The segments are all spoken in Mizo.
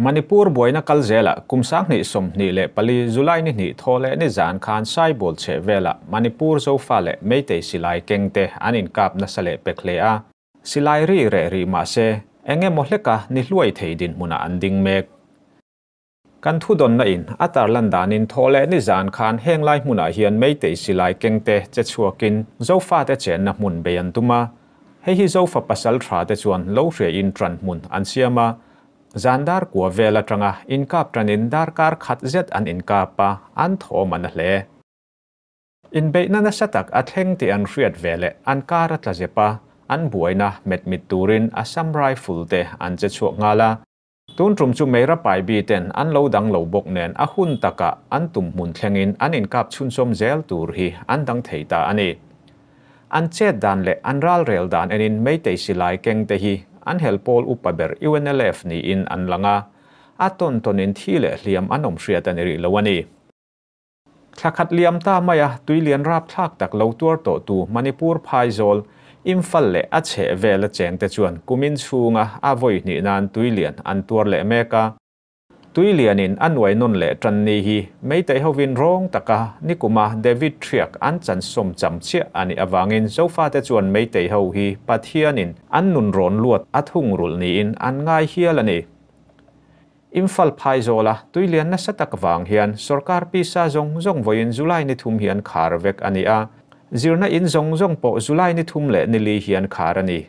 Manipur buaina kal zelah kum 2024 July ni hnih thaw leh ni zan khan Saibol chhehvelah Manipur Zofa leh Meitei silai kengte an inkap nasa leh pek hle a. Silai ri reh rih mah se, eng emaw hleka ni hluai thei dinhmunah an ding mek. Kan thudawnna in a tarlan danin thaw leh ni zan khan heng lai hmunah hian Meitei silai kengte che chhuakin Zofate chenna hmun bei an tum a. Hei hi Zofa pasal tha te chuan lo hria in ṭan hmun an siam a. Zan dar kua vel aṭanga inkap ṭanin darkar khat zet an inkap a, an thawm a na hle. Inbeihna nasa tak a thleng tih an hriat ve leh an kar a tla zep a, an buaina met mit turin Assam Rifle te an che chhuak nghal a. Tun tum chu Meira Paibi ten an lo dang lo bawk nen a hun takah an tum hmun thlengin an inkap chhunchawm zel tur hi an dang thei ta a ni. An chet dan leh an ralrel dan enin Meitei silai keng te hi an helpawl upa ber UNLF niin an lang a, a tawn tawnin thi leh hliam an awm hriat a ni rih lo a ni. Thla khat liam ta maia tuilian rapthlak tak lo tuar tawhtu Manipur phaizawl, Imphal leh a chheh vela chengte chuan kumin chhunga a vawi hnih nan tuilian an tuar leh mek a. Tuilianin a nuai nawn leh tan ni hi Meitei hovin rawng taka nikuma David Thriak an chansawm cham chiah a nih avangin Zofate chuan Meitei ho hi Pathianin an nun rawn luat a thungrulh niin an ngai hial a ni. Imphal phaizawla tuilian nasa tak vang hian sorkar pisa zawng zawng vawiin July ni thum hian khar vek a ni a, zirna in zawng zawng pawh July ni thum leh ni li hian khar a ni.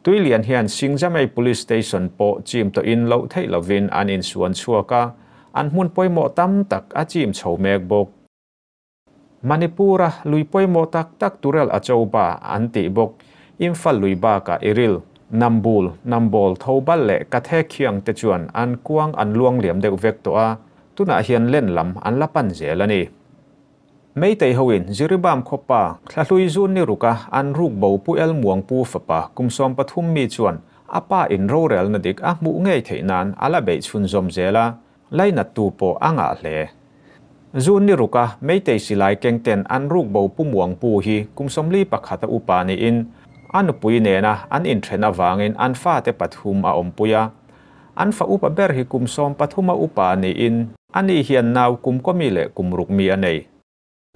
Tuilian hian Singjamei Police Station pawh chim tawhin loh theih lovin an insuan chhuak a, an hmun pawimawh tam tak a chim chho mek bawk. Manipur-a lui pawimawh tak tak Turel Achoba an tih bawk. Imphal lui bakah Iril, Nambul, Nambol, Thoubal leh Kathe Khiang te chuan an kuang an luang liam deuh vek tawh a, tunah hian len lam an la pan zel a ni. Meitei hoin Jiribam khawpa thlahlui zun ni ruka an ruk bo Pu El Muang Pu fapa kum 13 mi chuan a pa in rorelna dik a hmuh ngei theih nan a la beih chhunzawm zel a, Lainattu pawh a ngah hle. Zun ni ruka Meitei silai kengten an ruk bo Pu Muang Pu hi kum 41 a upa niin a nupui nena an inthen avangin an fate pathum a awmpui a. An fa upa ber hi kum 13 a upa niin ani hian nau kum kawmi leh kum ruk mi a nei.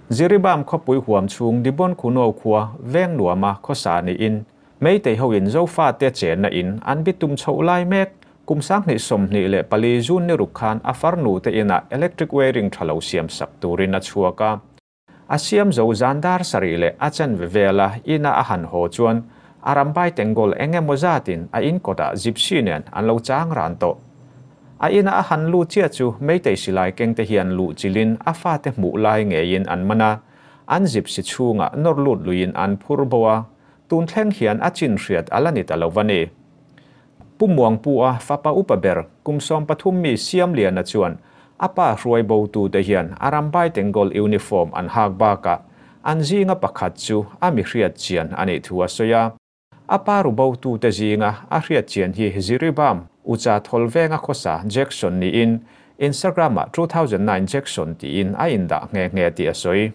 Jiribam khawpui huam chhung Dibon Khuno khua veng nuama khawsa niin Meitei hoin Zofate chenna in an bitum chho lai mek kum 2024 June ni ruk khan a farnu te ina electric wiring thalo siam sak turin a chhuaka. A siam zo zan dar sarih leh a chanve vela ina a han haw chuan arambai tengol engemaw zatin a in kawtah gypsy nen an lo chang ran tawh. A ina a han lu chia chu Meitei silai kengte hian lu chilin a fate hmuh lai ngeiin an mana an gypsy chhunga nawr lut luiin an phur bo a, tun thleng hian a chin hriat ala ni ta lo va ni. Pu Muang Pu a fapa upa ber kum 13 mi Siam Liana chuan a pa hruai bo tu te hian arambai tengol uniform an hak baka an zinga pakhat chu a mi hriat chian ani thu a sawi a. A pa ru bo tu te zinga a hriat chian hi Jiribam ucha tholvenga khawsa Jackson niin Instagram-a 2009 Jackson tiin a indah nge nge ti a sawi.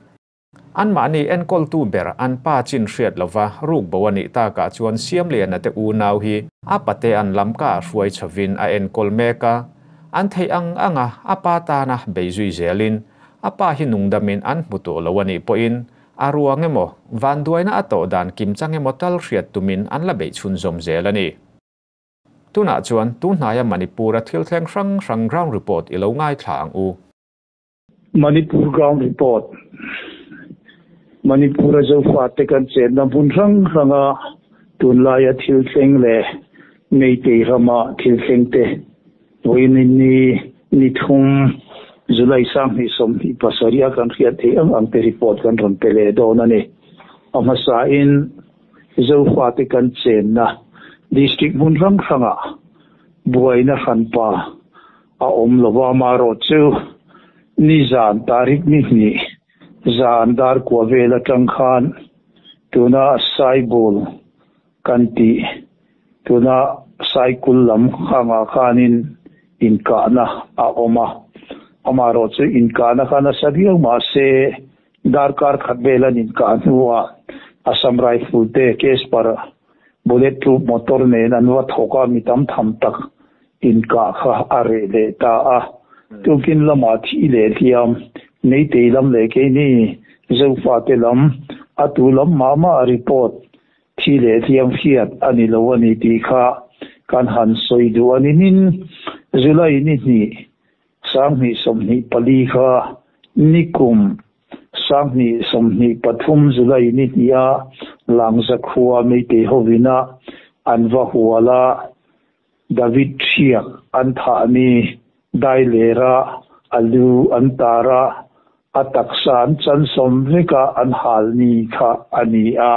An mahni enkawl tu ber an pa chin hriat lova ruk bo ani taka chuan Siam Liana te u nau hi a pate an lam ka hruai chhovin a enkawl mek a. An thei ang anga a pa tana beizui zelin a pa hi nungdamin an hmu tawh lo ani pawhin a ruang emaw van duaina a tawh dan kim chang emaw tal hriat tumin an la beih chhunzawm zel a ni. Tunah chuan tunhnaia Manipur-a thil thleng hrang hrang ground report i lo ngaithla ang u. Manipur ground report. Manipur-a Zofate kan chenna hmun hrang hranga tunlaia thil thleng leh Meitei rama thil thleng te vawiin ni ni thum July 2027 a kan hriat theih ang ang te report kan rawn pe leh dawn a ni. A hmasain Zofate kan chenna district hmun hrang hranga buaina hranpa a awm lova marawh chu ni zan tarik ni hnih zan dar kua vel atang khan tuna Saibul kan ti tuna Saikul lam khanga khanin inkahna a awm a. Amarawh chu inkahna khan a sa viau mah se darkar khat vel an inkah hnuah Assam Rifle te case par bullet proof motor nen an va thawk a mi tam tham tak. Inkah kha a reh leh ta a. Tukin lama thi leh hliam, Meitei lam leh keini Zofate lam, a tu lam mah mah report thi leh hliam hriat a ni lo a ni tih kha kan han sawi duh a ni. Nin July ni hnih, 2024 kha nikum 2023 July ni hniha Langza khua Meitei hovina an va hual a, David hriak an thah ni, dailera a lu an tar a, a taksa an chansawm vek a an hal ni kha a ni a.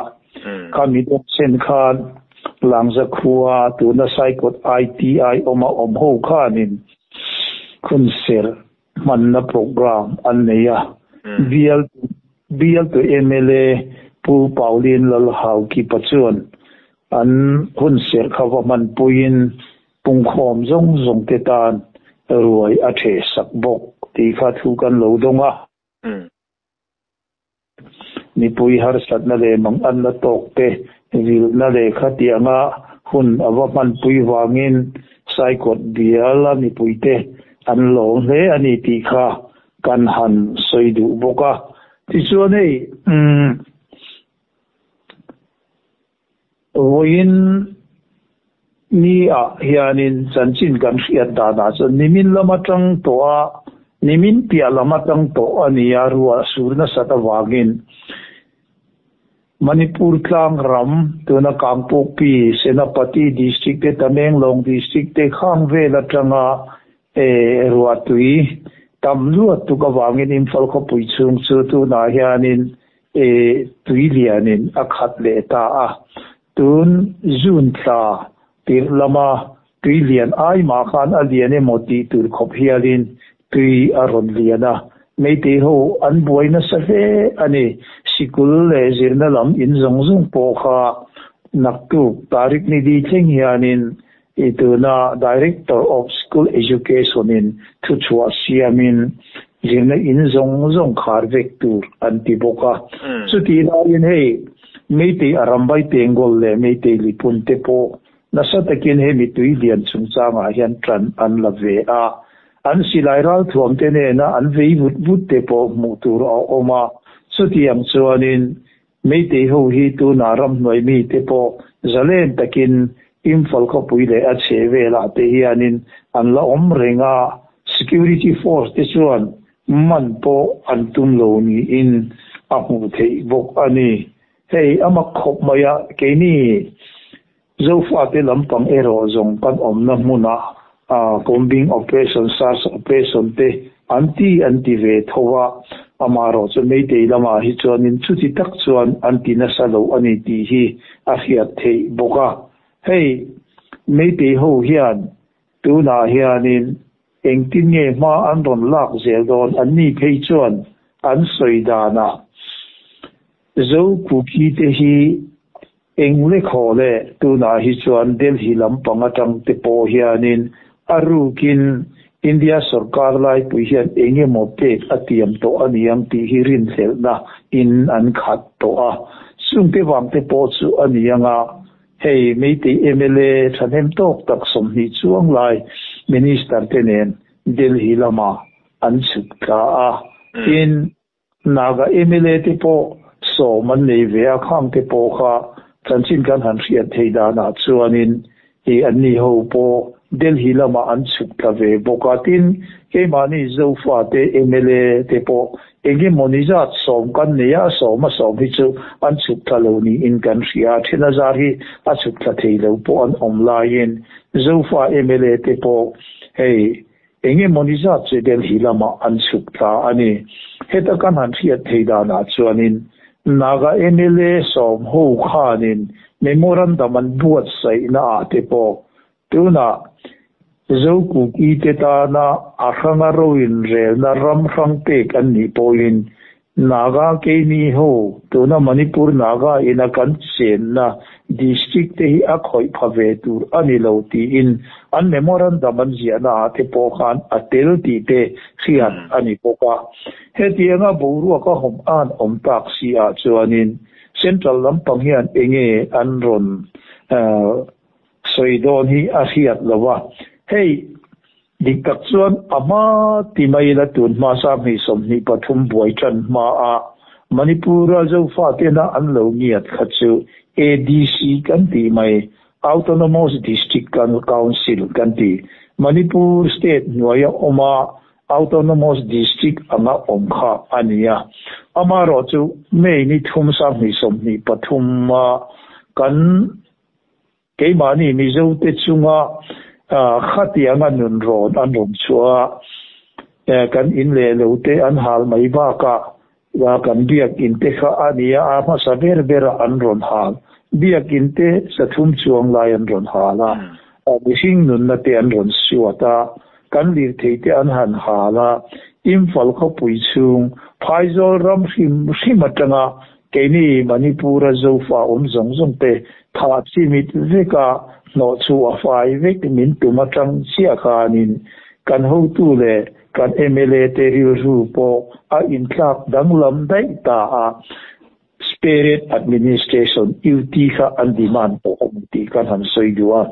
Kha mi dawt sen khan Langza khua tuna Saikawt ITI awma awm ho khanin khunserh hmanna programme an nei a. Bial bialtu mla Pu Pauline Lalhaukipa chuan an hun serh kha va hmanpuiin pungkhawm zawng zawng te tan ruai a theh sak bawk tih kha thu kan lo dawng a. Mipui harsatna leh manganna tawk te vilhna leh khatianga hun a va hmanpui vangin Saikawt biala mipuite an lawm hle a ni tih kha kan han sawi duh bawk a. Tichuan hei umm Vawiin ni ah hianin chanchin kan hriat danah chuan nimin lam atang tawh a, nimin piah lam atang tawh a ni a, ruah sur nasat avangin Manipur tlang ram tuna Kangpokpi, Senapati district te Tamenglong district te khang vel atanga ruah tui tam luat tuk avangin Imphal khawpui chhung chu tunah hianin E tui lianin a khat leh ta a, tun June thla tirh lama tui lian ai mah khan a lian emaw tih tur khawp hialin tui a rawn lian a, Meitei ho an buai nasa hle a ni. Sikul leh zirna lam in zawng zawng pawh kha naktuk tarik ni di thleng hianin i tuna Director of School Education in thuchhuah siamin zirna in zawng zawng khar vek tur an ti bawk a. Chutih laiin hei Meitei Arambai Tengol leh Meitei Lipun te pawh nasa takin hemi tui lian chungchangah hian tan an la ve a. An silai ralthuam te nena an vei vut vut te pawh hmuh tur a awm a. Chutiang chuanin Meitei ho hi tuna ramhnuai mite pawh zalen takin Imphal khawpui leh a chhe velah te hianin an la awm reng a, security force te chuan man pawh an tum lo niin a hmuh theih bawk a ni. Hei a mak khawp mai a, keini Zofate lampang erawh zawng kan awmna hmunah combing operation, search operation te an ti an ti ve tho a, amaherawh chu Meitei lamah hi chuanin chuti tak chuan an ti nasa lo a ni tih hi a hriat theih bawk a. Hei Meitei ho hian tunah hianin engtin nge hma an rawn lak zel dawn an ni phei chuan an sawi danah Zokuki te hi Eng lekhaw le, tunah hi chuan Delhi lampang atang te pawh hianin a rukin India sorkar laipui hian eng emaw pek a tiam tawh a ni ang tih hi rinhlelhna in an khat tawh a. Chungte vang te pawh chu a ni ang a, hei Meitei mla thahnem tawk tak 20 chuang lai Minister te nen Delhi lamah an chhuk thla a, tin, Naga mla te pawh sawm an nei ve a, khang te pawh kha chanchin kan han hriat theih danah chuanin i anni ho pawh Delhi lamah an chhuk tla ve bawk a, tin keimahni Zofate mla te pawh engemawni zat sawm kan nei a, sawm a sawm hi chu an chhuk tla lo niin kan hria a, then a zar hi a chhuk tla thei lo pawh an awm laiin Zofa mla te pawh hei Eng emawni zat chu Delhi lamah an chhuk ta a ni. Heta kan han hriat thei danah chuanin Naga mla 10 ho khanin memorandum an buatsaihna ah te pawh tunah Zokuki te tana a hranga ro inrelna ram hrang pek an nih pawhin Naga keini ho, tuna Manipur Naga ina kan chenna district te hi a khawih pha ve tur a ni lo tiin an memorandum an ziahna ah te pawh khan a tel tih te hriat a ni bawk a. Hetianga boruak a hawm an awm tak si ah chuanin Central lampang hian enge an rawn sawi dawn hi a hriat lo a. Hei dik tak chuan a hma ti mai ila tun hma sanghnih 23 buai tan hma a Manipur-a Zofatena an lo ngiat kha chu ADC kan tih mai, Autonomous District Council kan ti. Manipur state hnuaia awma Autonomous District anga awm kha a ni a. Amaherawhchu May ni thum 2023 a kan Keimahni Mizote chunga khatianga nun rawn an rawn chhuah a, kan in leh lo te an hal mai bakah kan biakinn te kha a nia, a hmasa ber berah an rawn hal. Biakinn te sathum chuang lai an rawn hal a, mihring nunna te an rawn suat a, kan lirthei te an han hal a, Imphal khawpui chhung Phaizawl ram hrim hrim atanga Keini Manipur-a Zofa awm zawng zawng te thah chimit veka hnawh chu a fai vek min tum atang chiah khanin kan hotu leh kan mla te rilru pawh a intlak danglam daih ta a, Spirit Administration UT kha an demand pawh a ni tih kan han sawi duh a.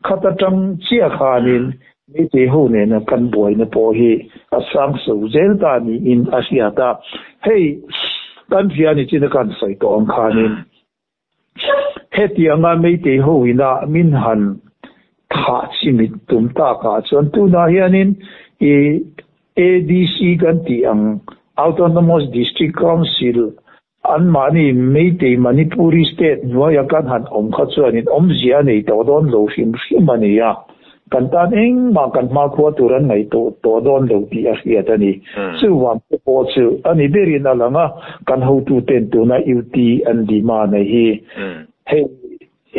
Khat atang chiah khanin Meitei ho nena kan buaina pawh hi a sang so zel ta niin a hriat a. Hei kan hria ni chin a kan sawi tawh ang khanin hetianga Meitei ho ina min han thah chimit tum takah chuan tunah hianin i ADC kan tih ang Autonomous District Council Anmahni Meitei Manipuri state hnuaia kan han awm kha chuanin awmzia a nei tawh dawn lo hrim hrim a ni a, kan tan engmah kan hmakhua tur an ngaihtuah tawh dawn lo tih a hriat a ni. Chuvang te pawh chu a ni berin a lang a, kan hotuten tuna UT an demand a hi hei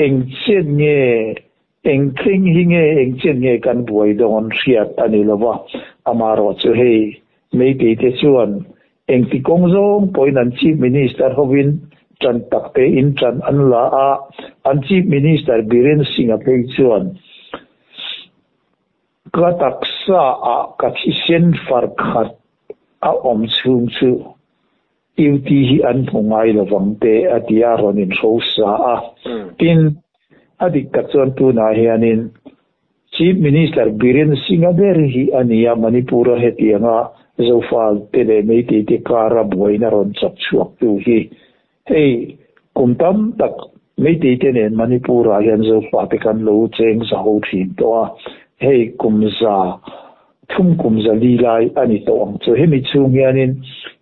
eng chen nge eng thleng hi nge eng chen nge kan buai dawn hriat a ni lo va, amaherawhchu hei Meitei te chuan Engti kawng zawng pawhin an Chief Minister hovin ṭan tak tein ṭan an la a, an Chief Minister Biren Singh-a phei chuan, Ka taksa ah ka thisen far khat a awm chhung chu UT hi an hmu ngai lovang te a ti a, rawn inhrosa a. Tin, a dik tak chuan tunah hianin Chief Minister Biren Singh-a ber hi a ni a, Manipur-a hetianga Zofa te leh Meitei te kara buaina rawn chawk chhuaktu hi hei kum tam tak Meitei te nen Manipur-ah hian Zofa te kan lo cheng zaho thin tawh a, hei kum za thum kum za li lai a ni tawh ang chu. Hemi chhung hianin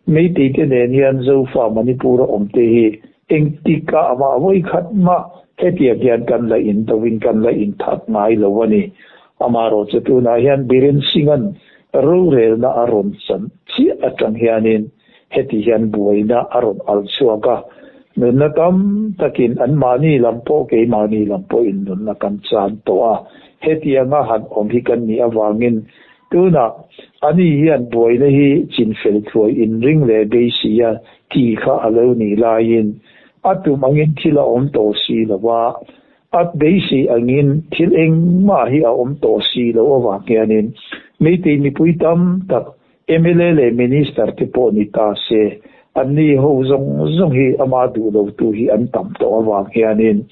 Meitei te nen hian Zofa Manipur-a awmte hi Engtikah amah vawikhat mah hetiang hian kan la indovin kan la inthat ngai lo a ni. Amaherawhchu tunah hian Biren Singh-a'n rorelna a rawn chan chiah atang hianin heti hian buaina a rawn alh chhuak a, nunna tam takin anmahni lam pawh keimahni lam pawhin nunna kan chan tawh a, hetianga han awm hi kan nih avangin Tunah ani hian buaina hi chinfel thuai inring leh beiseia ti kha a lo nih laiin a tum angin thil a awm tawh si lo va, a beisei angin thil engmah hi a awm tawh si loh avang hianin Meitei mipui tam tak mla leh Minister te pawh ni ta se anni ho zawng zawng hi amah duh lotu hi an tam tawh avang hianin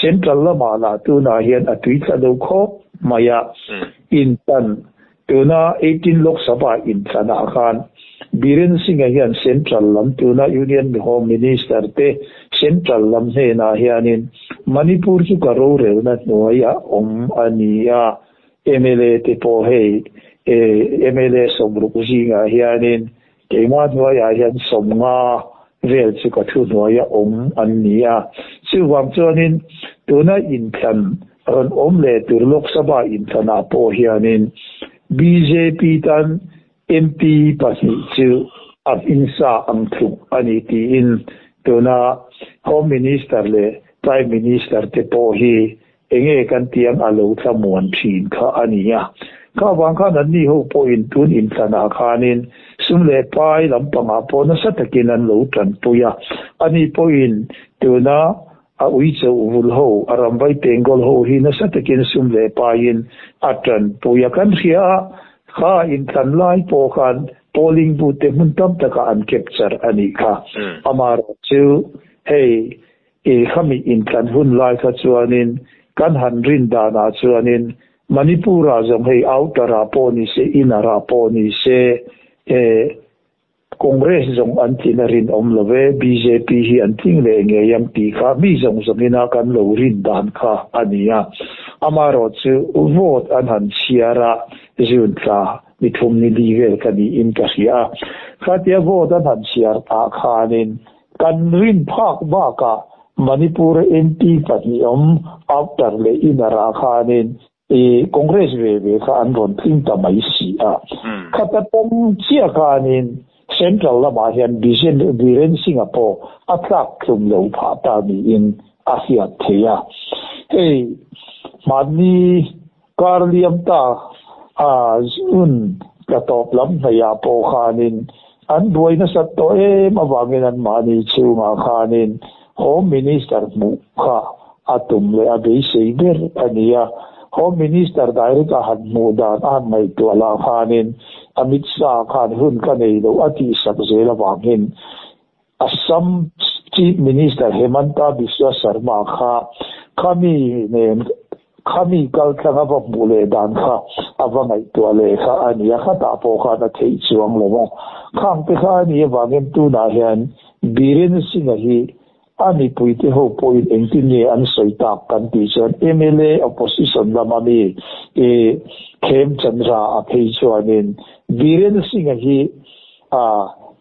Central lamah lah tunah hian a tuitla lo khawp mai a. Intan, Tuna 18 Lok Sabha intlanah khan Biren Singh-a hian Central lam tuna Union Home Minister te Central lam hnenah hianin Manipur chu ka rorelna hnuaia awm a ni a, mla te pawh hei mla sawmruk zingah hianin keimah hnuaiah hian 50 vel chu ka thu hnuaia awm an ni a. Chuvang chuanin tuna inthlan Rawn awm leh tur Lok Sabha inthlanah pawh hianin bjp tan MP pahnih chu a hminsa ang tluk a ni tiin tuna Home Minister leh Prime Minister te pawh hi enge kan tiang a lo thlamuan thin kha a ni a. Kha vang khan anni ho pawhin tun inthlanah khanin sum leh pai lampangah pawh nasa takin an lo tanpui a. Ani pawhin tuna A ui chauh vul ho, a ramvai pengawl ho hi nasa takin sum leh paiin a tanpui a. Kan hria a, kha inthlan lai pawh khan polling booth te hmun tam takah an capture a nih kha. Amaherawh chu hei i khami inthlan hun lai kha chuanin kan han rin danah chuanin. Manipur-ah zawng hei outer-ah pawh ni se, inner-ah pawh ni se, Congress zawng an tlin a rinawm lo ve, bjp hi an tling leh ngei ang tih kha mi zawng zawngina kan lo rin dan kha a ni a. Amaherawhchu vote an han chhiar a, June thla ni thum ni li vel ka niin ka hria a. Khatia vote an han chhiar tah khanin kan rin phak bakah Manipur MP pahnih awm outer leh inner-ah khanin I Congress ve ve kha an rawn tling ta mai si a. Khata tawng chiah khanin Central lamah hian Biren Singh-a pawh a tlak tlum lo phah ta niin a hriat theih a. Hei mahni kar liam ta a zun tla tawp lam hnaihah pawh khanin an buai nasat tawh em avangin an mahni chhungah khanin Home Minister hmuh kha a tum leh a beisei ber a ni a. Home Minister direct a han hmuh dan a han ngaihtuah lah khanin Amit Shah khan hun ka nei loh a tihsak zel avangin Assam Chief Minister Hemanta Biswa Sarma kha khami nen khami kaltlang a va hmuh leh dan kha a va ngaihtuah leh kha a ni a, khatah pawh khan a theih chuang lo a. Khang te kha a nih avangin tunah hian Biren Singh-a hi a mipuite ho pawhin engtin nge an sawi tak kan tih chuan mla opposition lama mi i Khem Chandra a phei chuanin Biren Singh-a hi a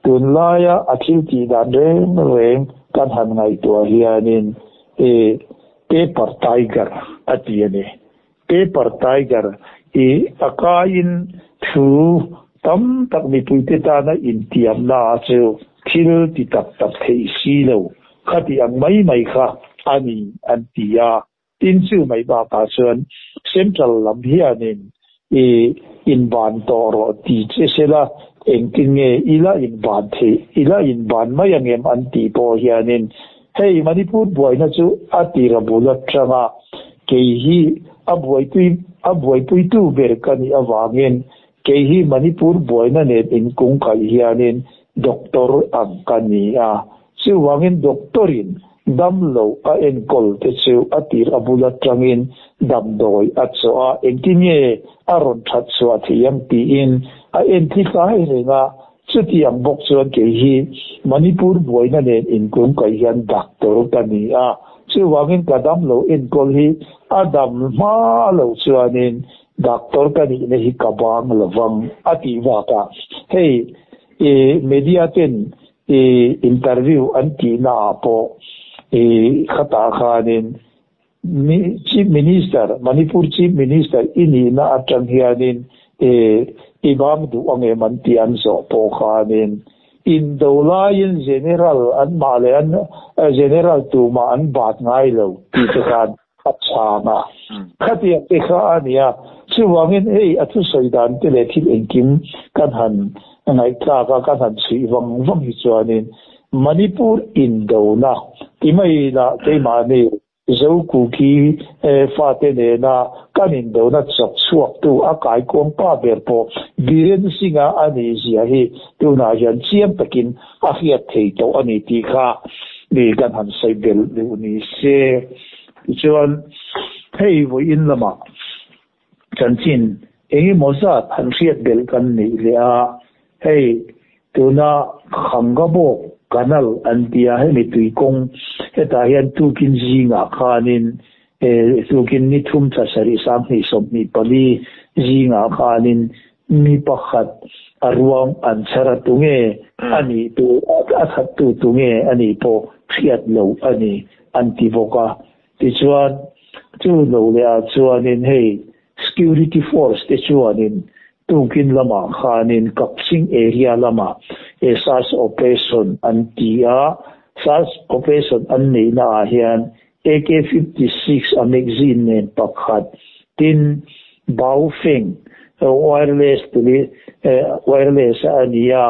tunlaia a thil tih dan reng reng kan han ngaihtuah hianin i Paper Tiger a ti a ni. Paper Tiger i a kaiin thu tam tak mipuite tana intiamna chu thil ti tak tak theih si lo khati ang mai mai kha a ni an ti a. Tin chu mai bakah chuan Central lam hianin i inban tawh rawh ti che sela engtin nge ila inban theih, ila inban mai angem an tih pawh hianin Hei Manipur buaina chu a tira bul atanga kei hi a buaipui a buaipuitu ber ka nih avangin kei hi Manipur buaina nen inkungkaih hianin doctor ang ka ni a. Chuvangin doctor-in damlo a enkawl te chu a tir a bul atangin damdawi a chawh a, engtin nge a rawn that chhuah thei ang tiin a enthli tlai reng a. Chutiang bawk chuan kei hi Manipur buaina nen inkungkaih hian doctor ka ni a, chuvangin ka damlo enkawl hi a dam hma loh chuanin doctor ka nihna hi ka bang lovang a tih bakah hei i media ten i interview an tihna ah pawh i khatah khanin Chief Minister, Manipur Chief Minister i nihna atang hianin i bang duh ang em an tih an zawh pawh khanin indo laiin General an mah leh an General tumah an bat ngai lo tih te khan a chhang a. Khatiang te kha a nia. Chuvangin hei a thusawi dan te leh thil engkim kan han ngaihthlak a, kan han chhuih vang vang hi chuanin Manipur indona ti mai lah keimahni Zokuki fate nena kan indona chawk chhuaktu a kaikuang pa ber pawh Biren Singh-a a nih zia hi tunah hian chiang takin a hriat thei tawh a ni tih kha mi kan han sawi belh duh ni se. Tichuan, hei vawiin lamah chanchin eng emaw zat han hriat belh kan neih leh a, hei tuna Khangabawk Canal an tia hemi tui kawng hetah hian tukin zingah khanin tukin ni thum thla sarih sanghnih 24 zingah khanin mi pakhat a ruang an chhar a tunge a nih tu a thattu tunge a nih pawh hriat loh a ni an ti bawk a. Tichuan, chu lo leh ah chuanin hei security force te chuanin tukin lamah khanin Kakching area lamah search operation an ti a, search operation an neihna ah hian AK 56 a magazine nen pakhat, tin Baofeng wireless wireless a ni a,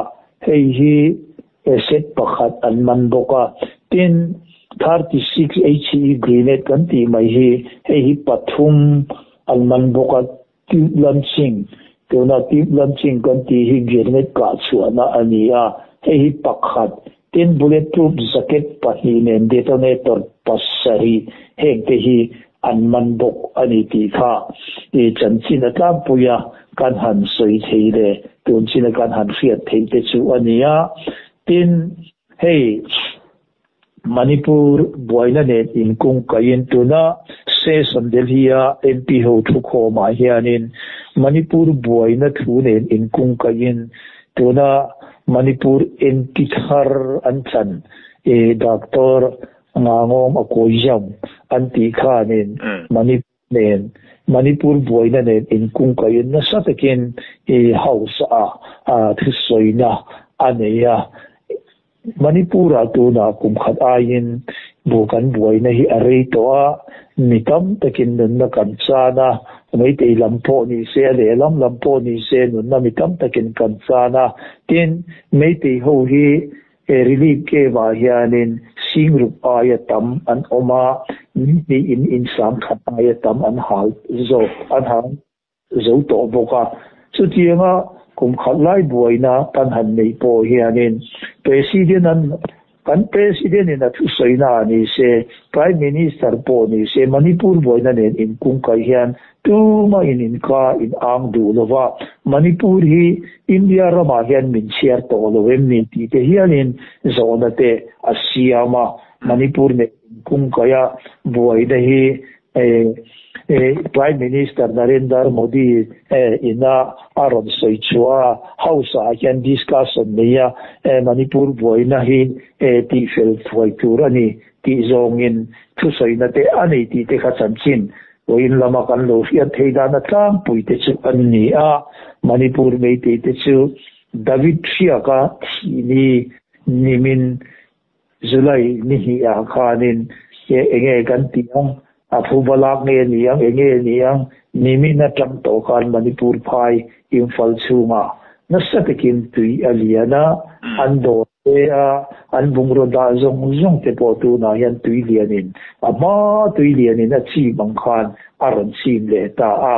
hei hi Set pakhat an man bawk a, tin 36 HE grenade kan tih mai hi hei hi pathum an man bawk a, tube launching tuna tube launching kan tih hi grenade kah chhuahna a ni a, hei hi pakhat, tin bulletproof jacket pahnih nen detonator pasarih heng te hi an man bawk a ni tih kha i chanchin a tlangpui a kan han sawi thei leh tun chin a kan han hriat theih te chu a ni a. Tin, hei Manipur buaina nen inkungkaihin tuna Session Delhi-a MP ho thukhawmah hianin Manipur buaina thu nen inkungkaihin tuna Manipur MP thar an chan Doctor Ngangawm a kawi zam an tih khanin Manipur nen Manipur buaina nen inkungkaihin nasa takin House-ah thusawina a nei a. Manipur-ah tunah kum khat aiin bu kan buaina hi a rei tawh a, mi tam takin nunna kan chan a, Meitei lam pawh ni se, a lehlam lam pawh ni se nunna mi tam takin kan chan a. Tin, Meitei ho hi he relief camp-ah hianin singruk aia tam an awm a, ni hnihin in sangkhat aia tam an hal zawk an hal zo tawh bawk a. Chutianga kum khat lai buaina kan han neih pawh hianin President an kan President in a thusawi na ni se, Prime Minister pawh ni se Manipur buaina nen inkungkaih hian tuma in inka in ang duh lova, Manipur hi India ramah hian min chhiar tawh lo em ni tih te hianin zawhna te a siam a. Manipur nen inkungkaih a buaina hi Prime Minister Narendra Modi ina a rawn sawi chhuah a, House ah hian discussion nei a, Manipur buaina hi tihfel thuai tur a ni tih zawngin thusawina te a nei tih te kha chanchin vawiin lama kan lo hriat thei dan a tlangpui te chu an ni a. Manipur Meitei te chu David Hriaka thih ni nimin July ni hnih ah khanin enge kan tih ang, a phuba lak nge ni ang, enge ni ang, nimin atang tawh khan Manipur phai Imphal chhungah nasa takin tui a lian a, an dawr te a, an bungraw dah zawng zawng te pawh tunah hian tui lianin a hma tui lianin a chim ang khan a rawn chim leh ta a,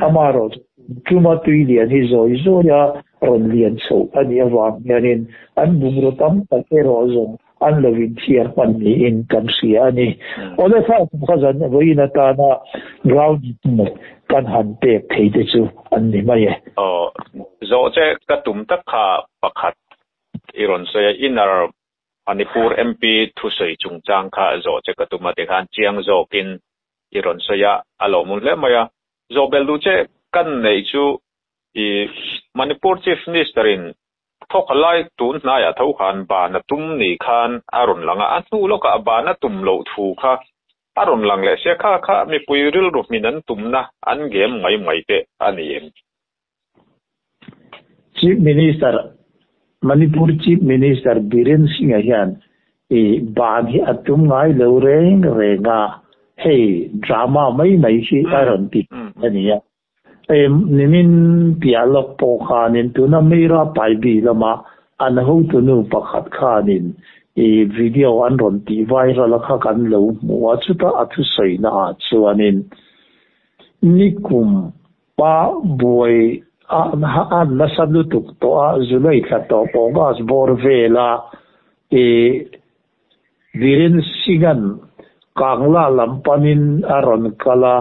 amaherawhchu tuma tui lian hi zawi zawi a rawn lian chhoh a nih avang hianin an bungraw tam tak erawh zawng an lo inthiar hman niin kan hria a ni. Awle kha kum kha zan vawiin atana ground report kan han pek thei te chu an ni mai e. Aw, zawh che ka tum tak kha pakhat i rawn sawi a, inner Manipur MP thusawi chungchang kha zawh che ka tum a tikhan chiang zawkin i rawn sawi a, a lawmawm hle mai a. Zawh belh duh che kan neih chu I Manipur Chief Minister in thawk lai tun hnaiah tho khan ban a tum ni khan a rawn lang a, a hnu lawkah ban a tum loh thu kha a rawn lang leh sia, kha kha mipui rilru hmin an tumna an game mai mai te a ni em? Chief Minister, Manipur Chief Minister Biren Singh-a hian i ban hi a tum ngai lo reng reng a, hei drama mai mai hi a rawn ti a ni a. Nimin piah lawk pawh khanin tuna Meira Paibi lama an hotunu pakhat khanin i video an rawn tih viral a kha kan lo hmu a, chuta a thusawi naah chuanin nikum pa buai a an nasa lutuk tawh a, July thla tawp August bawr vela i Biren Singh-a'n Kangla lam panin a rawn kal a,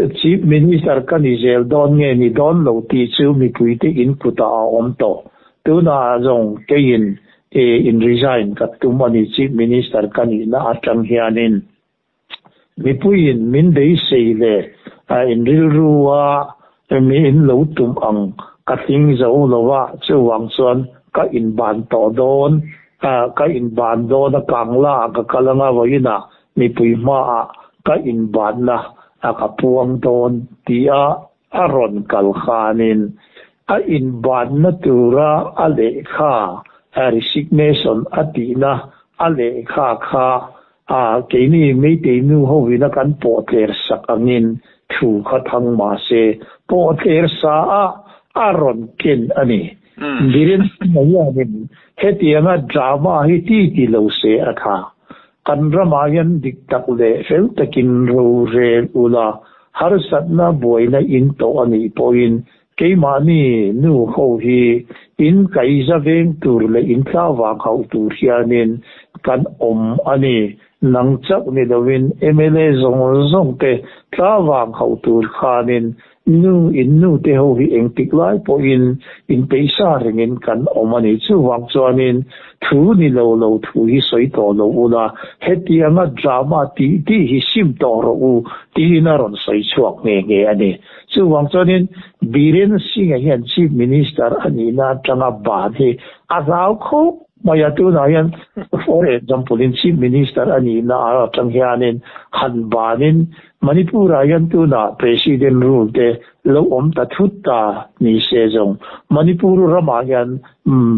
Chief Minister ka ni zel dawn nge ni dawn lo tih chu mipuite in kutah a awm tawh. Tunah zawng keiin in resign ka tum a ni Chief Minister ka nihna atang hianin. Mipuiin min beisei leh in rilru a mi in lo tum ang ka tling zo lo a, chuvang chuan ka inban tawh dawn, ka inban dawn a kangla ah ka kal anga vawiinah mipui hmaah ka inbanna a ka puang dawn tia a rawn kal khanin a inbanna tura a lehkha resignation a tihna a lehkha kha A, keini Meitei nu hovin a kan pawhtler sak angin thu kha thang mah se, pawhtler sa a a rawn ken a ni. Biren Singh-a hianin hetianga drama hi ti ti lo se a tha. Kan ramah hian dik tak leh fel takin rorel ula, harsatna buaina in tawh a nih pawhin. Keimahni nu ho hi in kaihza veng tur leh in thlavang hauh tur hianin kan awm a ni. Nang chauh ni loin mla zawng zawng te thlavang hauh tur khanin nu in nu te ho hi engtik lai pawhin inpeihsa rengin kan awm a ni. Chuvang chuanin thu ni lo lo thu hi sawi tawh lo ula, hetianga drama tih tih hi sim tawh rawh u tiin a rawn sawi chhuak nghe nghe a ni. Chuvang chuanin Biren Singh-a hian Chief Minister a nihna atanga ban hi a hlau khawp mai a, tunah hian for example in Chief Minister a nihna atang hianin han banin Manipur-ah hian tunah President rule te lo awm ta thut ta ni se zawng Manipur ramah hian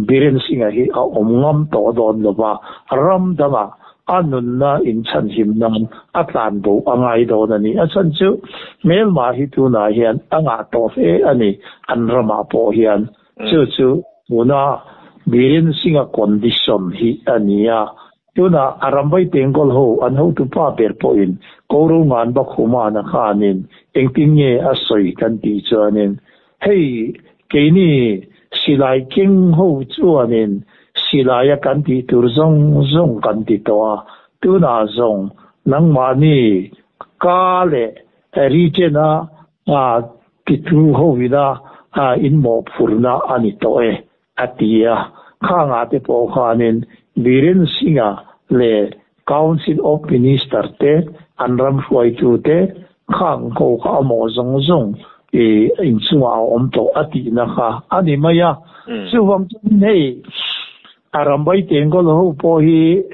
Biren Singh-a hi a awm ngam tawh dawn lo va, ram dangah a nunna inchhanhim nan a tlan bo a ngai dawn a ni. A chhan chu hmelma hi tunah hian a ngah tawh hle a ni, an ramah pawh hian. Chu chu tuna Biren Singh-a condition hi a ni a. Tunah a ramvai tengkawl ho an hotupa ber pawhin Koro ngan Bakhumana khanin engtin nge a sawi kan tih chuanin hei keini silai keng ho chuanin silaia kan tih tur zawng zawng kan ti tawh a, tunah zawng nangmahni ka leh Ritena titu hovina in mawhphurhna a ni tawh e. A ti a, khangah te pawh khanin Biren Singh-a leh Council of Minister te, an ram hruaitu te khang ho kha a mawh zawng zawng i inchungah a awm tawh a tihna kha a ni mai a. Chuvang chuan hei a rambai tengkawl ho pawh hi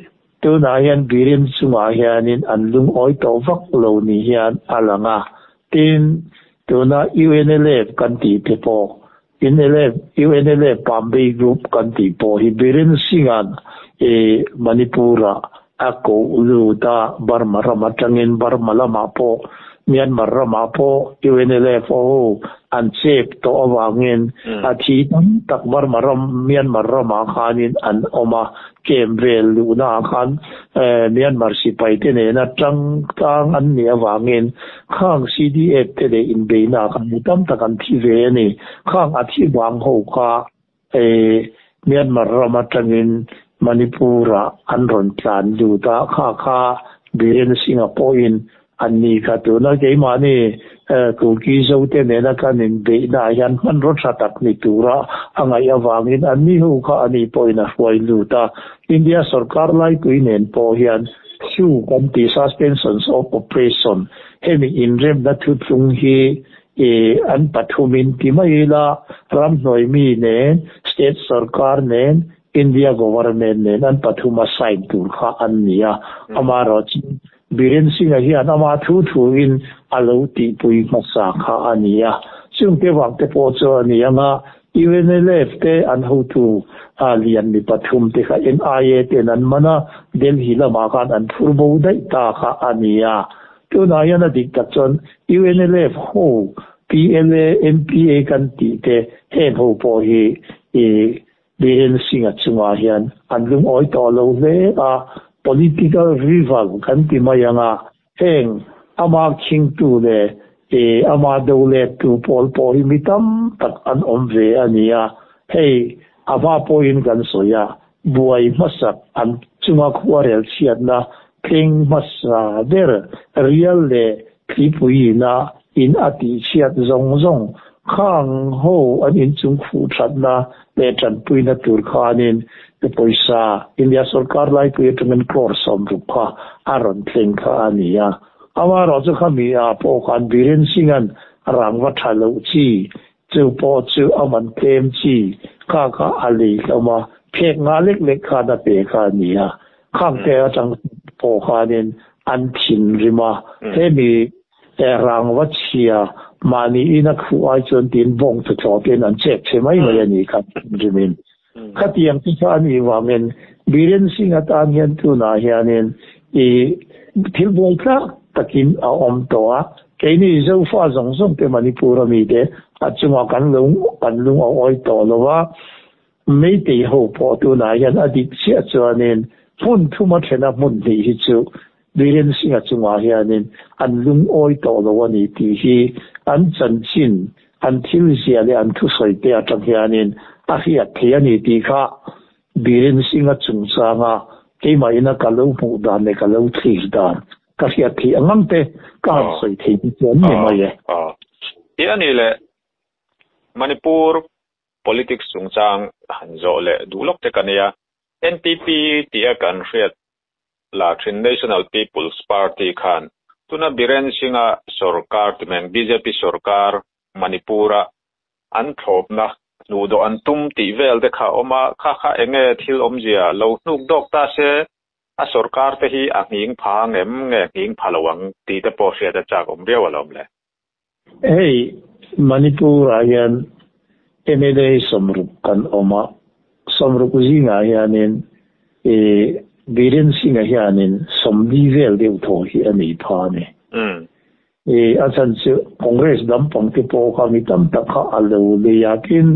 tunah hian Biren chungah hianin an lungawi tawh vak lo ni hian a lang a. Tin, tuna UNLF kan tih te pawh UNLF, UNLF Bombay Group kan tih pawh hi Biren Singh-a'n i Manipur-ah a koh lut a, Burma ram atangin Burma lamah pawh Myanmar ramah pawh UNLF ho an chep tawh avangin a thi tam tak Burma ram, Myanmar ramah khanin an awm a, camp vel luhnaah khan Myanmar sipaite nena tang tlang an nih avangin Khang CDF te leh inbeihna kha mi tam tak an thi ve a ni. Khang a thi vang ho kha Myanmar ram atangin Manipur-ah an rawn tlan lut a, kha kha Biren Singh-a pawhin an ni kha tuna keimahni Kuki Zote nena kan inbeihnaah hian hmanraw tha tak ni tura a ngaih avangin an ni ho kha ani pawhin a hruai lut a. India sorkar laipui nen pawh hian Chu kan tih suspensions of operation hemi inremna thuthlung hi an pathumin ti mai ila ramhnuai mi nen, state sorkar nen, India government nen an pathuma sign tur kha an ni a. Amaherawh chu Biren Singh-a hian ama thu thuin a lo tihpui hmasa kha a ni a. Chungte vang te pawh chu a ni ang a, UNLF te an hotu a lian mi pathum te kha NIA ten an man a, Delhi lamah khan an phur bo daih ta kha a ni a. Tunah hian a dik tak chuan UNLF ho PLA, NPA kan tih te heng ho pawh hi i Biren Singh-a chungah hian an lungawi tawh lo hle a, political rival kan ti mai ang a, Heng ama khingtu leh i ama do lettu pawl pawh hi mi tam tak an awm ve a ni a, hei a hma pawhin kan sawi a, buai hmasak an chunga khuarel chhiatna thleng hmasa ber rial leh thlipuiina in a tihchhiat zawng zawng khang ho an inchung khuh thatna leh tanpuina tur khanin pawisa India sorkar laipui atangin crore 60 kha a rawn thleng kha a ni a. Amaherawh chu khami ah pawh khan Biren Singh-a'n rangva tha loh chi chu pawh chu a man tlem chi kha kha a lei hlawm a, phek nga lek lek khan a pe kha a ni a. Khangte atang pawh khanin an thinrim a, hemi Rangva chhia mahni in a khuh ai chuan tiin bawng chu tlawtin an chep chhe mai mai a ni kha rimin. Khatiang te kha a nih vangin Biren Singh atan hian tunah hianin i thil buai tlak takin a awm tawh a, keini Zofa zawng zawng te Manipur ami te a chungah kan lo kan lung a awi tawh lo a, Meitei ho pawh tunah hian a dik chiah chuanin hmun thuma thena hmun hnih hi chu Biren Singh-a chungah hianin an lungawi tawh lo a ni tih hi an chanchin an thil zia leh an thusawi te atang hianin a hriat theih a ni tih kha Biren Singh-a chungchanga keimah ina ka lo hmuh dan leh ka lo thlir dan ka hriat theih ang ang te ka han sawi thei te chu an ni mai e. Ti a ni le, Manipur politics chungchang han zawh leh duh lawk te ka nia. NPP tia kan hriat la thin National People's Party khan tuna Biren Singh-a sorkar timeng bjp sorkar Manipur-a an thlawpna hnuhdawh an tum tih vel te kha a awm a, kha kha enge thil awmzia lo hnuk dawk ta se a sorkar te hi a nghing pha ang em nge nghing pha lo ang tih te pawh hriat a chak awm riau alawm le. Hei Manipur-ah hian mla sawmruk kan awm a, sawmruk zingah hianin ih Biren Singh-a hianin sawmli vel deuh thaw hi a nei pha a ni. Ih a chhan chu Congress lampang te pawh kha mi tam tak kha a lo lei a, tin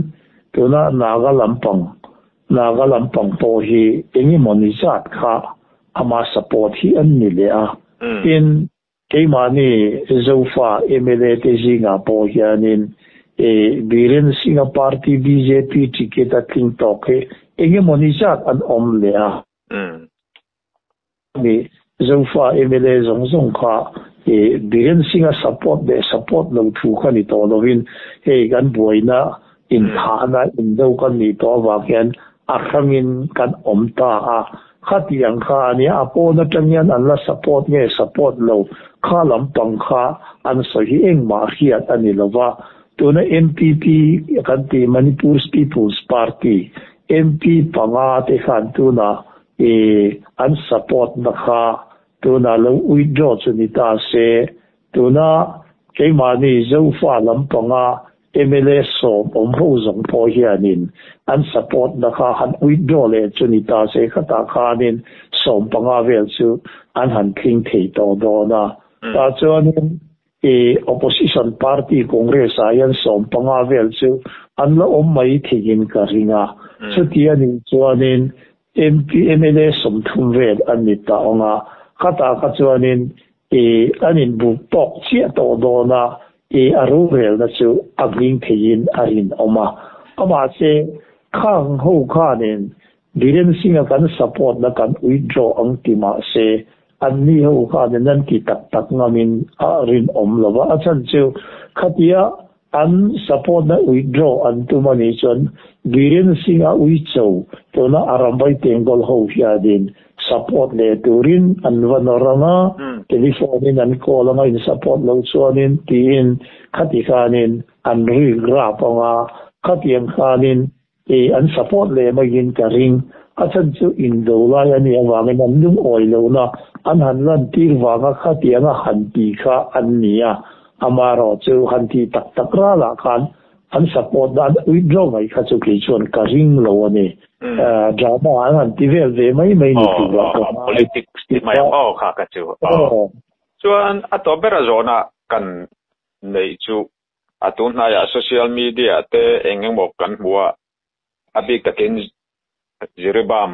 tuna Naga lampang Naga lampang pawh hi eng emaw ni zat kha ama support hi an ni leh a, tin Keimahni Zofa mla te zingah pawh hianin Biren Singh-a party bjp ticket a tling tawk hi eng emaw ni zat an awm leh a. Ni Zofa mla zawng zawng kha Biren Singh-a support leh support lo thu kha ni tawh lovin hei kan buaina inthahna indo kan nih tawh avang hian a hrangin kan awm ta a, khatiang kha a nia, a pawn atang hian an la support nge support lo, kha lampang kha an sawi hi engmah hriat a ni lova, tuna MPP kan tih Manipur People's Party MP panga te khan tuna i an support na kha tuna lo withdraw chu ni ta se, tuna keimahni Zofa lampanga Mla sawm awm ho zawng pawh hianin an support na kha han withdraw leh chu ni ta se khatah khanin 15 vel chu an han tling thei tawh dawn a. Tah chuanin i opposition party Congress ah hian 15 vel chu an la awm mai theiin ka ring a. Chuti a nih chuanin MP mla 30 vel an ni ta ang a, khatah kha chuanin I an inbuk tawk chiah tawh dawn a, i a rorelna chu a hming theiin a rinawm a. Amahse, khang ho khanin Biren Singh-a kan support-na kan withdraw ang ti mahse, anni ho khanin an ti tak tak ngamin a rinawm lo va. A chhan chu khatia an support-na withdraw an tum a nih chuan Biren Singh-a uicho tuna Arambai Tengol ho hianin Support leh turin an va nawr ang a, telephone in an call ang a, in support lo chuanin tiin khati khanin an rik rap ang a, khatiang khanin ih an support leh maiin ka ring. A chhan chu indo lai a nih avangin an lungawi lohna an han lantir vanga khatianga han ti kha an ni a, amaherawh chu han tih tak tak ralah khan An support na an withdraw mai kha chu kei chuan ka ring lo a ni. Drama an han ti vel ve mai mai ni tur ah ka ngai. Politics ti mai ang aw kha ka chu. Chuan a tawp ber a zawhna kan neih chu a tun hnaiah social media te eng emaw kan hmu a, a bik takin Jiribam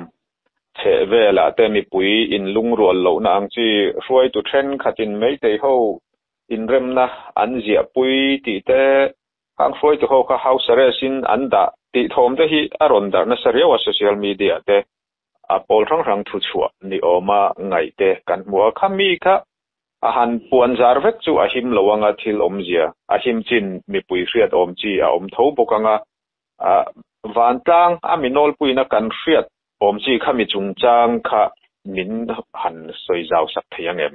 chheh velah te mipui inlungrual lohna ang chi hruaitu thenkhatin meitei ho inremna an ziahpui tih te Khang hruaitu ho kha house arrest in an dah tih thawm te hi a rawn darh nasa riau a social media te a pawl hrang hrang thu chhuah ni awma ngaih te kan hmu a, khami kha a han puan zar vek chu a him lo anga thil awmzia a him chin mipui hriat awm chi a awm tho bawk anga vantlang a mi nawlpuina kan hriat awm chi khami chungchang kha min han sawi zau sak thei ang em?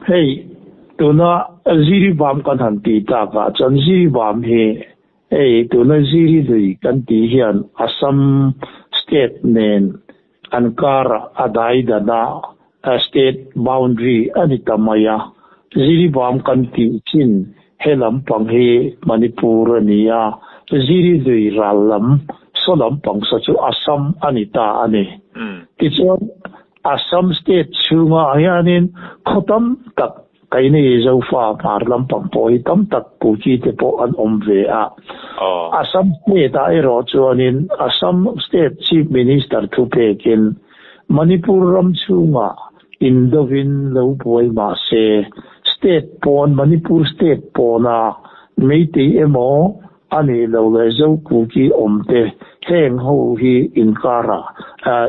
Hei, tuna Ziribam kan han tih takah chuan Ziribam hi hei tuna Ziridui kan tih hian Assam state nen an karah a daidan a, state boundary a ni ta mai a. Ziribam kan tih chin he lampang hi Manipur a ni a, Ziridui ral lam saw lampang saw chu Assam a ni ta a ni. Tichuan, Assam state chhungah hianin khaw tam tak keini Zofa hmar lampang pawh hi tam tak Kuki te pawh an awm ve a. Assam state ah erawh chuanin Assam state chief minister thu pekin Manipur ram chhungah indovin lo buai mahse state pawn Manipur state pawna. Meitei emaw a nih loh leh Zokuki awm te heng ho hi inkarah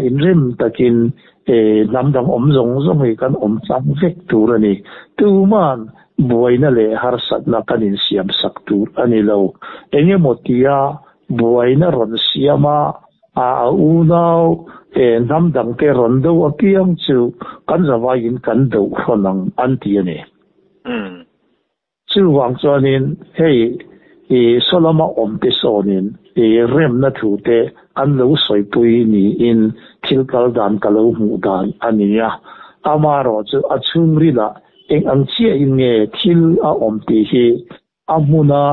inrem takin hnam dang awm zawng zawng hi kan awm tlang vek tur a ni. Tuman buaina leh harsatna kan insiam sak tur a ni lo. Engemaw tia buaina rawn siam a, a unau hnam dangte rawn do apiang chu kan zavaiin kan do hrawn ang an ti a ni. Chuvang chuanin hei i sawlama awmte sawnin i remna thute an lo sawipui niin thil kal dan ka lo hmuh dan a ni a. Amaherawhchu a chhungrilah eng ang chiahin nge thil a awm tih hi a hmuna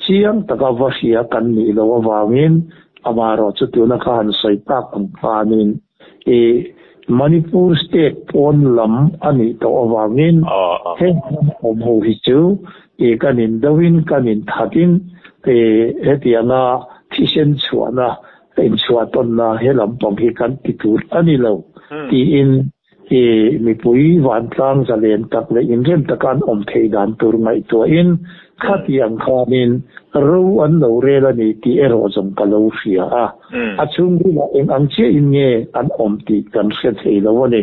chiang taka va hria kan nih loh avangin amaherawhchu tuna ka han sawi tak ang khanin I Manipur state pawn lam a nih tawh avangin heng hnam awm ho hi chu i kan in do in kan in that in i hetianga thisen chhuahna inchhuah tawnna he lampang hi kan ti tur a ni lo tiin i mipui vantlang zalen tak leh inrem taka an awm theih dan tur ngaihtuahin khatiang khanin ro an lo rel a ni tih erawh zawng ka lo hria a. A chhungrilah eng ang chiahin nge an awm tih kan hre thei lo a ni.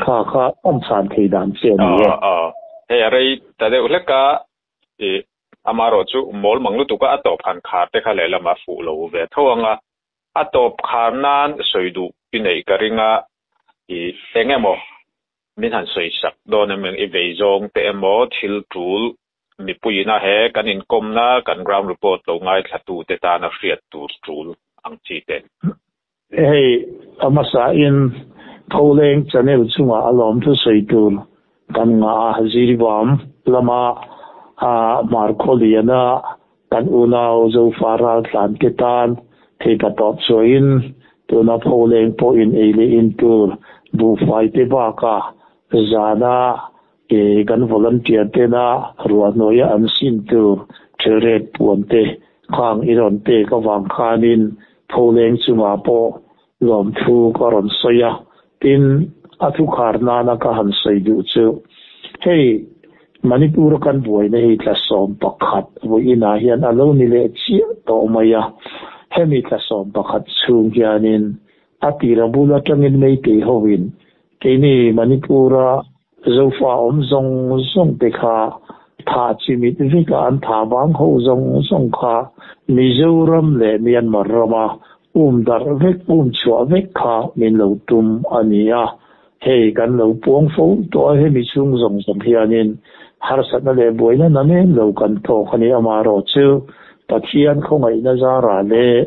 Kha kha awm chhan thei dan che a ni e. Hei a rei ta deuh hlek a, i amaherawh chu mawl mang lutuk a, a tawp han khar te kha lehlamah fuh lo ve tho ang a. A tawp khar nan sawi duh i neih ka ring a, i eng emaw min han sawi sak dawn em i vei zawng te emaw thil tul mipuiin a he kan inkawmna kan ground report lo ngaithla tu te tana hriat tur tul ang chi te. Hei a hmasa in Pholeng channel chungah a lawmthu sawi tur kan ngah a, Ziribam lama Hmarkhawliana Kan unau Zofa raltlan te tan theipa tawp chuaiin tuna pholeng pawhin ei leh in tur buhfai te bakah zana kan volunteer tena ruahhnuaia an sin tur thelret puan te khang i rawn pek avang khanin pholeng chungah pawh lawmthu ka rawn sawi a. Tin, a thukhar nana ka han sawi duh chu, hei Manipur-a kan buaina hi tla 11 vawiinah hian a lo ni leh chiah tawh mai a. Hemi tla 11 chhung hianin a tira bul atangin Meitei hovin keini Manipur-a Zofa awm zawng zawng te kha thah chimit vek a, an thah vang ho zawng zawng kha Mizoram leh Myanmar rama um darh vek, um chhuah vek kha min lo tum a ni a. Hei kan lo puang fo tawh a, hemi chhung zawng zawng hianin harsatna leh buaina na nem lo kan tawk a ni. Amaherawh chu Pathian khawngaihna zarah leh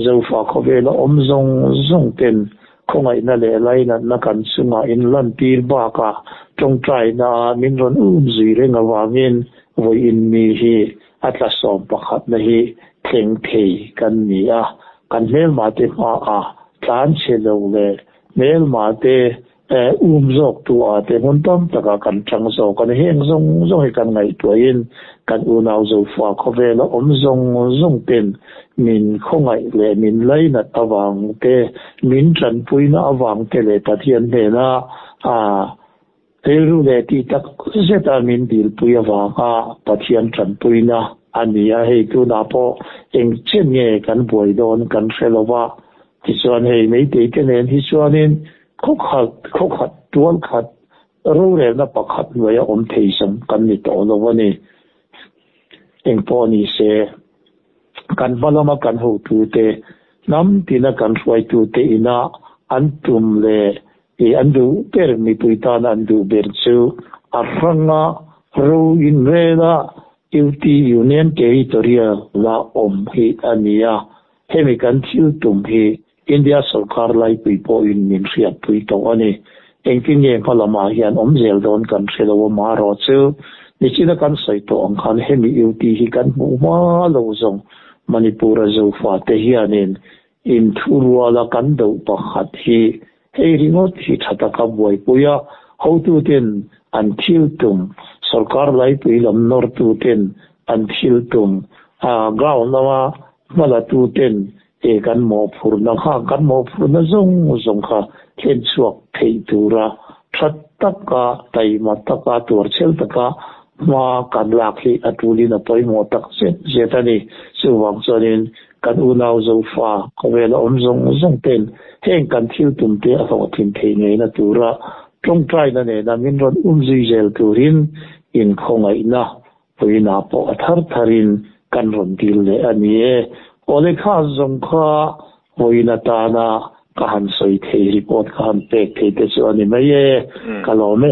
Zofa khawvela awm zawng zawng ten khawngaihna leh lainatna kan chungah in lantir bakah tawngtaina ah min rawn um zui reng avangin vawiin mi hi a tla 11na hi thleng thei kan ni a, kan hmelmate hmaah tlan chhe lo leh hmelmate Um zawk tu a te hmun tam takah kan tang zawk a ni. Heng zawng zawng hi kan ngaihtuahin kan unau Zofa khawvela awm zawng zawng ten min khawngaih leh min lainat avang te, min tanpuina avang te leh Pathian hnena a rilru leh tih tak zeta min dilpui avanga Pathian tanpuina a ni a. Hei tunah pawh eng chen nge kan buai dawn kan hre lo va. Tichuan hei Meitei te nen hi chuanin khaw khat, khaw khat, tual khat, rorelna pakhat hnuaia awm thei zawng kan ni tawh lo a ni. Engpawh ni se, kan hma lama kan hotute, hnam tina kan hruaitute ina an tum leh i an duh ber, mipui tana an duh ber chu a hranga ro inrela UT, Union Territorial, la awm hi a ni a. Hemi kan thil tum hi India sawrkar laipui pawhin min hriatpui tawh a ni. Engtin nge hma lamah hian awm zel dawn kan hre lo a, marawh chu nichina kan sawi tawh ang khan hemi UT hi kan hmuh hma lo zawng Manipur-a Zofate hianin inthuruala kan do pakhat hi hei ringawt hi tha taka buaipui a, hotuten an thil tum, sawrkar laipui lam nawrtuten an thil tum, ground lama Hmalatuten e kan mawhphurhna kha kan mawhphurhna zawng zawng kha thlen chhuak theih tura tha taka, taima taka, tuarchhel taka Hma kan lak hi a tulin a pawimawh tak zet zet a ni. Chuvang chuanin kan unau Zofa khawvela awm zawng zawng ten heng kan thil tum te a hlawhtlin theih ngeina tura tawngtaina nena min rawn um zui zel turin inkhawngaihna puina pawh a thar tharin kan rawn dil leh a ni e. Awle kha zawng kha vawiin atana ka han sawi thei report ka han pek thei te chu a ni mai e. Ka lawm e.